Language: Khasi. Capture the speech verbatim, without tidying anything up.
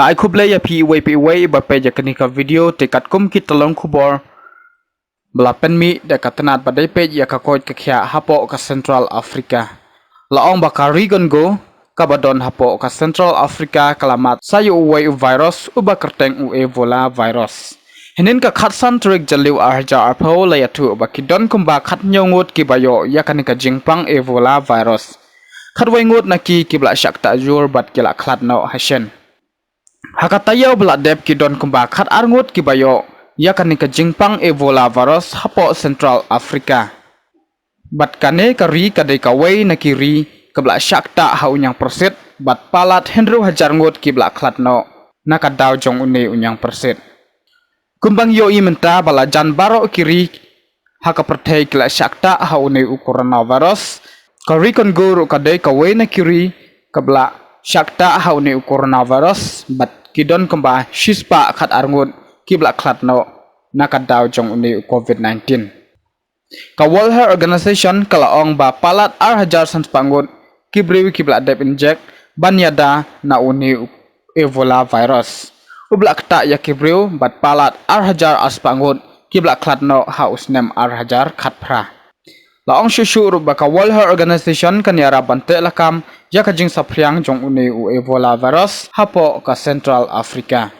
Ai khublei ïa phi iwei pa iwei ba peit ïa kane ka video te katkum ki tyllong khubor ba la pynmih da ka tnat ba dei peit ïa ka koit ka khiah hapoh ka Central Africa. La ong ba ka ri Congo kaba don hapoh ka Central Africa ka la mad sa ïa uwei u virus uba kyrteng u Ebola virus. Hynnin ka khatsan tarik Jylliew ar hajar arphew la ïathuh ba ki don kumba khathynñiew ngut kiba ïoh ïa kane ka jingpang Ebola virus. Khatwei ngut na ki kiba la shah ktah jur bad ki la khlad noh hashen. Ha ka taïew ba la dep ki don kumba khatar ngut kiba ïoh ïa kane ka jingpang Ebola virus hapoh Central Africa. Bad kane ka ri ka dei kawei na ki ri kaba la shah ktah ha u ñiangpyrsit bad palat hynriew hajar ngut kiba la khlad noh na ka daw jong une u ñiangpyrsit. Kumba ngi ïohi mynta ba la jan baroh ki ri ha ka pyrthei ki la shah ktah ha une u coronavirus. Ka ri Congo ruh ka dei kawei na ki ri kaba la shah ktah ha une u coronavirus bad ki don kumba shispah khatar ngut kiba la khlad noh na ka daw jong une u covid nineteen. Ka World Health Organization ka la ong ba palat ar hajar san spah ngut ki briew kiba la dep injek ban ïada na une u Ebola virus uba la ktah ïa ki briew bad palat ar hajar ar spah ngut kiba la khlad noh ha u snem ar hajar khatphra. La ong shuh shuh ruh ba ka World Health Organization kan ïarap ban teh lakam ïa ka jingsaphriang jong une u Ebola virus hapoh ka Central Africa.